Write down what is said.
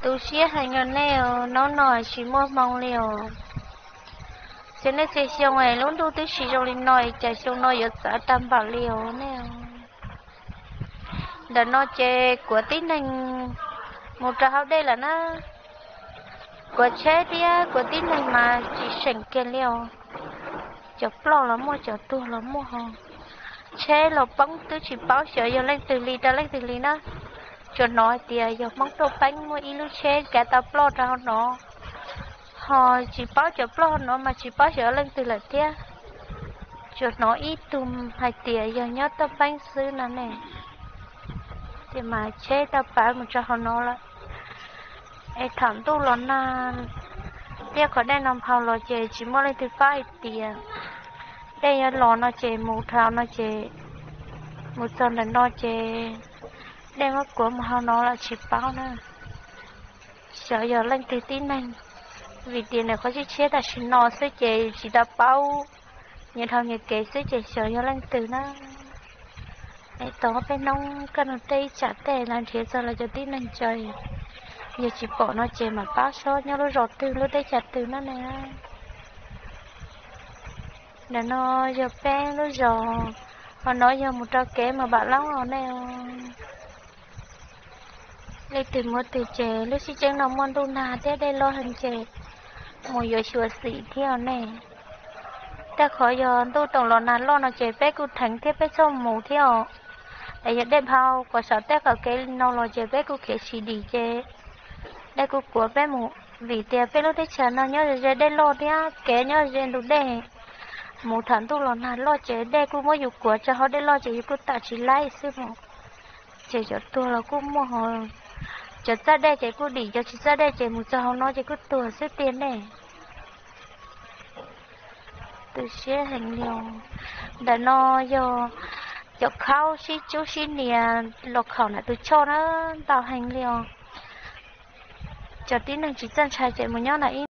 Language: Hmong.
Tu siab heev os nej, hnub no tsis muaj hmoo li os. Txhia niaj txhia xyoo es lub ntuj twb tsis zoo li no, cas xyoo no yuav txawv tag npaum li os nej. Ntawm no ces kuav tib neeg mus rau hauv dej lawm na. Kuav tsheb thiab kuav tib neeg mas tsis seem kiag li os. Cov ploj los muaj, cov tuag los muaj ho. Tsheb los poob twb tsis paub xyov yog leej twg li rau leej twg li na. Tsuas hnov hais tias yog Hmoob tuaj peeb muaj ib lub tsheb kav tau ploj rau hauv no, ho tsis paub cov ploj hauv no mas tsis paub xyov leej twg lawm thiab. Tsuas hnov ib tug hais tias yog nyob tuaj peeb xwb no ne. Ces mas tsheb tau pav mus rau hauv no lawm. Es thaum ntuj los nag thiab qhov dej no nphau los ces tsis muaj leej twg paub hais tias dej yuav los no ces mus dhau no ces mus txog ntawm no ces dej muab kuav mus hauv no los tsis paub na. Xyov yog leej twg tib neeg, vim tias nws qhov tshiab tshiab tam sim no xwb ces tsis tau paub, nyias dhau nyias kev xwb ces xyov yog leej twg na. Es tos peb hnub kaj ntug tej ib tsam tej lawv nrhiav txog lawv cov tib neeg tso, yog tsis pom no ces mam paub seb nyob lub zos twg lub teb chaws twg na ne. Ntawm no yog peb lub zos, ho no yog mus rau kev mus Vam Loob os nej. Leej twg mus twg ces lub sij hawm no muaj ntuj nag thiab dej loj heev ces mus yuav xyuam xim thiab os nej. Tej qhov yog ntuj tseem los nag loj no ces peb kuj dheev thiab peb txhob mus thiab os. Es yog dej nphau kom saum tej qaum kev li no los ces peb kuj khiav tsis dim ces dej kuj kuav peb mus, vim tias peb lub teb chaws no nyob ze dej loj thiab kev nyob ze ntug dej. Mus thaum ntuj los nag loj ces dej kuj muab yus kuav tso hauv dej loj ces yus kuj tawm tsis laib xwb os. Ces cov tuag los kuj muaj ho, cov txawj dej ces kuj dim, cov tsis txawj dej ces mus txog hauv no ces kuj tuag xwb tiag nej. Tu siab heev li os. Ntawm no yog cov khaub sib tsub sib nias los khaum ntawm tus choj na, ntau heev li os. Cov tib neeg tsis txawj ntshai ces mus nyob ntawm ib